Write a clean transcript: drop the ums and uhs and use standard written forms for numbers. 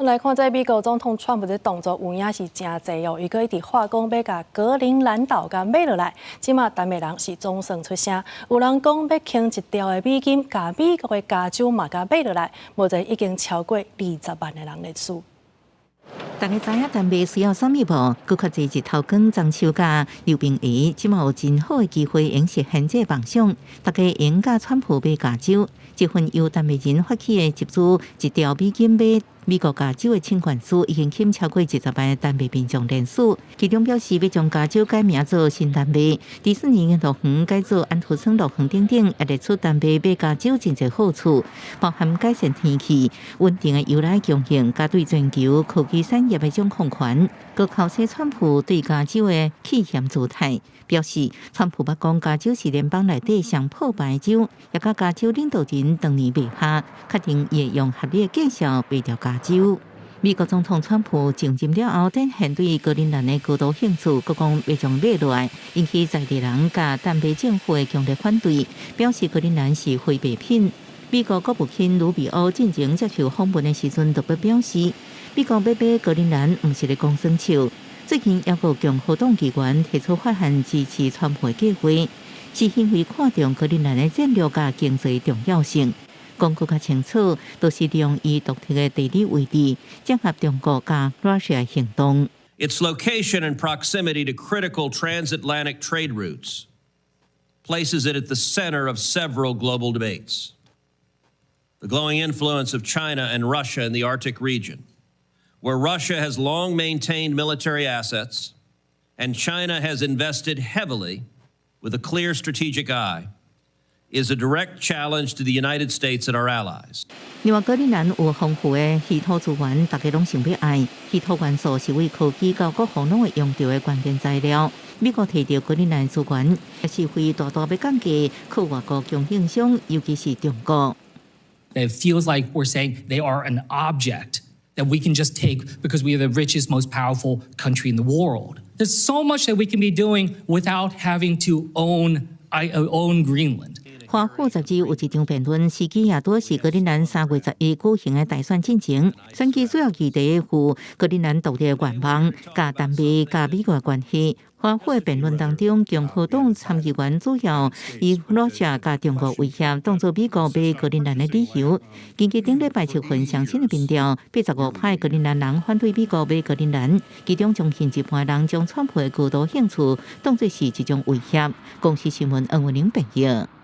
來看這美國總統川普這動作有影是誠濟哦，伊閣一直話講欲共格陵蘭島共買落來，這馬丹麥人是總算出聲，有人講欲傾一兆的美金，共美國的加州嘛共買落來，目前已經超過20萬的人聯署。大家知影丹麥需要啥物無？閣較濟日頭光、棕樹佮溜冰鞋，這馬有真好的機會，會實現這個夢想。大家會共川普買加州，這份由丹麥人發起的集資1兆美金買美國加州的請願書，已經吸超過20萬的丹麥民眾聯署。其中表示欲將加州改名做新丹麥，迪士尼樂園改做安徒生樂園等等，也列出丹麥買加州真濟好處，包含改善天氣、穩定的油奶供應，佮對全球科技產業的掌控權。閣剾洗川普對加州的棄嫌姿態，表示川普捌講加州是聯邦內底上破敗的州，也佮加州領導人當年罵下，確定會用合理的價數賣掉加州。美國總統川普上任了後，展現對格陵蘭的高度興趣，閣講欲將買落來，引起在地人佮丹麥政府的強烈反對，表示格陵蘭是非賣品。美國國務卿魯比歐進前接受訪問的時陣，特別表示，美國欲買格陵蘭毋是咧講耍笑。最近，猶閣共和黨議員提出法案支持川普的計劃，是因為看重格陵蘭的戰略佮經濟重要性。講閣較清楚，就是利用伊獨特的地理位置，整合中國佮 Russia 行動。 Its location and proximity to critical transatlantic trade routes places it at the center of several global debates. The growing influence of China and Russia in the Arctic region, where Russia has long maintained military assets and China has invested heavily with a clear strategic eye, is a direct challenge to the United States and our allies. 另外，格陵蘭有豐富的稀土資源，大家攏想欲愛。稀土元素是為科技佮國防攏會用著的關鍵材料。美國提著格陵蘭資源，也是會大大欲降低靠外國供應商，尤其是中國。 It feels like we're saying they are an object that we can just take because we are the richest, most powerful country in the world. There's so much that we can be doing without having to own Greenland. 華府雜誌有一場辯論，時機也拄是格陵蘭3月11舉行的大選進前。選舉主要議題有格陵蘭獨立的願望、佮丹麥、佮美國的關係。華府的辯論當中，共和黨參議員主要以 Russia 佮中國威脅當作美國買格陵蘭的理由。根據頂禮拜七份上新的民調，85%格陵蘭人反對美國買格陵蘭，其中將近一半人將川普的高度興趣當作是一種威脅。公視新聞恩文玲編譯。